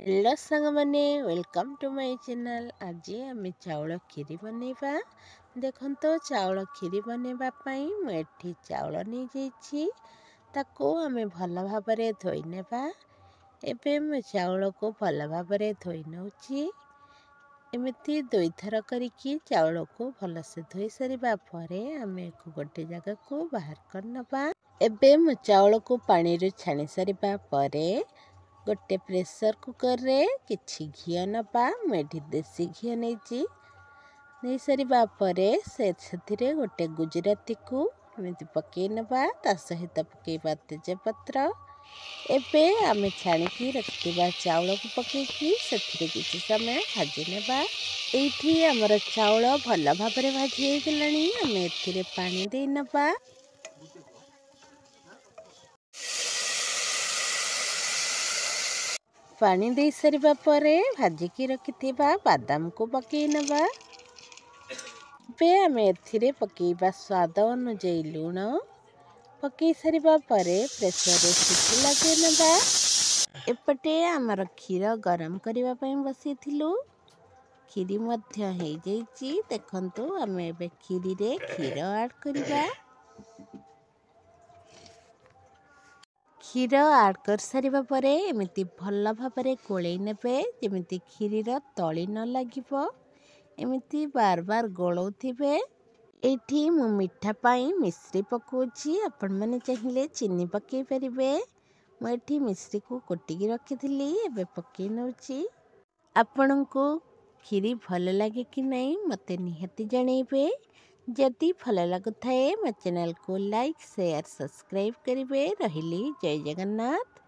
Hello ସାଙ୍ଗମାନେ, welcome to my channel. ଆଜି ଆମେ ଚାଉଳ କ୍ଷୀରି ବନେଇବା। ଦେଖନ୍ତୁ, ଚାଉଳ କ୍ଷୀରି ବନେଇବା ପାଇଁ ମୁଁ ଏଠି ଚାଉଳ ନେଇଯାଇଛି। ତାକୁ ଆମେ ଭଲ ଭାବରେ ଧୋଇ ନେବା। ଏବେ ମୁଁ ଚାଉଳକୁ ଭଲ ଭାବରେ ଧୋଇ ନେଉଛି। ଏମିତି ଦୁଇଥର କରିକି ଚାଉଳକୁ ଭଲସେ ଧୋଇ ସାରିବା ପରେ ଆମେ ଗୋଟେ ଜାଗାକୁ ବାହାର କରିନେବା। ଏବେ ମୁଁ ଚାଉଳକୁ ପାଣିରୁ ଛାଣି ସାରିବା ପରେ ଗୋଟେ ପ୍ରେସର୍ କୁକର୍ରେ କିଛି ଘିଅ ନେବା। ମୁଁ ଏଠି ଦେଶୀ ଘିଅ ନେଇଛି। ନେଇସାରିବା ପରେ ସେଥିରେ ଗୋଟେ ଗୁଜୁରାତିକୁ ଏମିତି ପକାଇ ନେବା, ତା ସହିତ ପକାଇବା ତେଜପତ୍ର। ଏବେ ଆମେ ଛାଣିକି ରଖିଥିବା ଚାଉଳକୁ ପକାଇକି ସେଥିରେ କିଛି ସମୟ ଭାଜି ନେବା। ଏଇଠି ଆମର ଚାଉଳ ଭଲ ଭାବରେ ଭାଜି ହେଇଗଲାଣି। ଆମେ ଏଥିରେ ପାଣି ଦେଇ ନେବା। ପାଣି ଦେଇ ସାରିବା ପରେ ଭାଜିକି ରଖିଥିବା ବାଦାମକୁ ପକାଇ ନେବା। ଏବେ ଆମେ ଏଥିରେ ପକାଇବା ସ୍ୱାଦ ଅନୁଯାୟୀ ଲୁଣ। ପକାଇ ସାରିବା ପରେ ପ୍ରେସରରେ ସିଟି ଲଗାଇ ନେବା। ଏପଟେ ଆମର କ୍ଷୀର ଗରମ କରିବା ପାଇଁ ବସାଇଥିଲୁ, କ୍ଷୀରି ମଧ୍ୟ ହେଇଯାଇଛି। ଦେଖନ୍ତୁ, ଆମେ ଏବେ କ୍ଷୀରିରେ କ୍ଷୀର ଆଡ଼୍ କରିବା। କ୍ଷୀର ଆଡ଼୍ କରିସାରିବା ପରେ ଏମିତି ଭଲ ଭାବରେ ଗୋଳେଇ ନେବେ, ଯେମିତି କ୍ଷୀରିର ତଳି ନ ଲାଗିବ। ଏମିତି ବାର ବାର ଗୋଳଉଥିବେ। ଏଇଠି ମୁଁ ମିଠା ପାଇଁ ମିଶ୍ରି ପକାଉଛି, ଆପଣମାନେ ଚାହିଁଲେ ଚିନି ପକାଇ ପାରିବେ। ମୁଁ ଏଠି ମିଶ୍ରିକୁ କୁଟିକି ରଖିଥିଲି, ଏବେ ପକାଇ ନେଉଛି। ଆପଣଙ୍କୁ କ୍ଷୀରି ଭଲ ଲାଗେ କି ନାହିଁ ମୋତେ ନିହାତି ଜଣାଇବେ। ଯଦି ଭଲ ଲାଗୁଥାଏ ମୋ ଚ୍ୟାନେଲକୁ ଲାଇକ୍, ସେୟାର, ସବସ୍କ୍ରାଇବ୍ କରିବେ। ରହିଲି, ଜୟ ଜଗନ୍ନାଥ।